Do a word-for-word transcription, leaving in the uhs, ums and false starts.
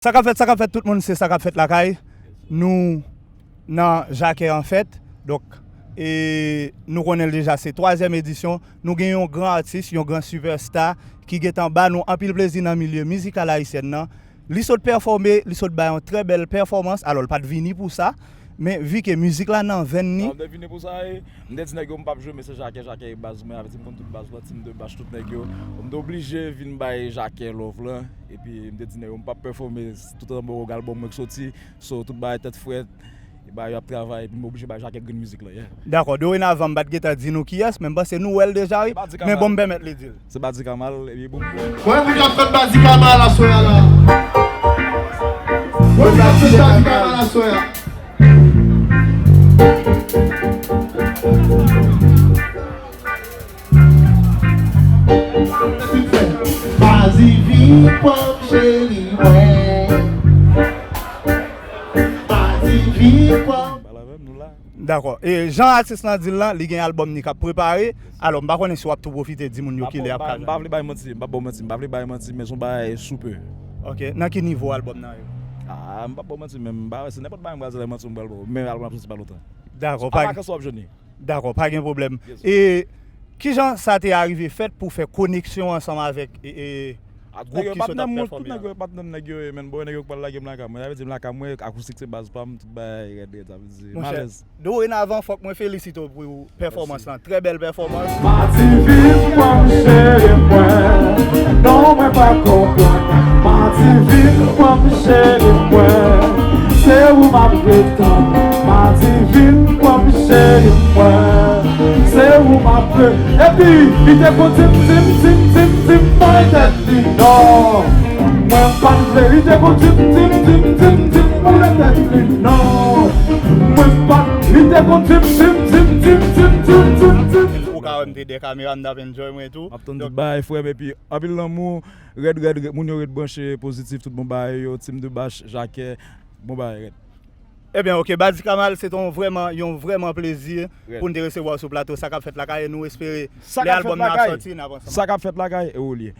Sa k ap fèt, sa k ap fèt, tout moun, se sa k ap fèt lakay. Nou nan Jakè an fèt. Donk, e, nou konnen l deja, se twazyèm edisyon. Nou gen yon gran atis, yon gran sipèsta ki gentan ba nou anpil plezi nan milye mizikal ayisyèn nan. Li sot pèfòme, li sot bay yon trè bèl pèfòmans. Alò, l pa t vini pou sa, men vi ke mizik la nan venn ni. Sa m te vini pou sa, e, m te di nèg yo m p ap jwe, men se Jakè, Jakè e baz mwen, avè di m konn tout baz lan, Team de Bach, tout nèg yo. M te oblije vin bay Jakè love lan, epi m te di nèg yo m p ap pèfòme toutan m poko gen albòm mwen k soti, so tout bagay tèt frèt, e bagay yo ap travay, epi m oblije bay Jakè grenn mizik lan, yeah. Dakò, dorenavan m pa t gentan di nou kiyès, men m panse nou wè l deja, wi. Se pa di men Kamal. Bon, m pèmèt li di l. Se pa di Kamal, epi boum boum. Mwen, moun k ap fè Bazi Kamal aswè a la. Mwen, moun k ap fè Bazi Kamal aswè a. Bazi vin pran m cheri mwen. Bazi vin pran m. Pale avè m, nou la. Dakò. E jan atis lan di l lan, li gen albòm ni k ap prepare. Alò, m pa konnen si w ap tou pwofite di moun yo kilè y ap ka jwenn. M pa vle bay manti, m pa ba w manti, m pa vle bay manti, men se yon bagay sou pe. Ok, nan ki nivo albòm nan ye? Ah, m pa ba w manti, men m pa, se nenpòt bagay m pral di la, manti m pral ba w, men albòm ap soti pa lontan. Dakò, pa gen. Avans w ap jwenn li. Dakò, pa gen pwoblèm. Yes, sir. E kijan sa te arive fèt pou fè koneksyon ansanm avèk, e, e, gwoup ki sot ap pèfòme a? Tout nèg yo e patnè m, nèg yo e, men bon, nèg yo k pral lage m lakay mwen. Sa vle di m lakay mwen, akoustik se baz pa m, tout bagay rèd rèd, sa vle di m alèz. Dorenavan, fòk mwen felisite w pou pèfòmans lan. Trè bèl pèfòmans. Mèsi. Madi vin pran m cheri mwen, non mwen pa konprann. Madi vin pran m cheri mwen, se ou m ap ret tann. Madi vin pran m cheri mwen, se ou m ap ret. Epi, li te konn di m, di m, di m, di m, di m, mwen tèt li non. Mwen pa t vle, li te konn di m, di m, di m, di m, di m, di m, mwen tèt li non. Mwen pa t, li te konn di m, di m, di m, di m, di m, di m, di m, di m. Ou ka wè m te dèyè kamera, m t ap enjoy mwen tou. M ap tann tout bagay, frè m, epi anpil lanmou, rèd, rèd, rèd, moun yo ret branche, pozitif, tout bon bagay yo, Team de Bach, Jakè, bon bagay, rèd. Ebyen, ok, Bazi Kamal, se te yon vrèman, yon vrèman plezi pou n te resevwa w sou plato Sa k ap fèt lakay, e nou espere lè albòm nan ap sòti, n ap ansanm. Sa k ap fèt lakay, e ou l ye.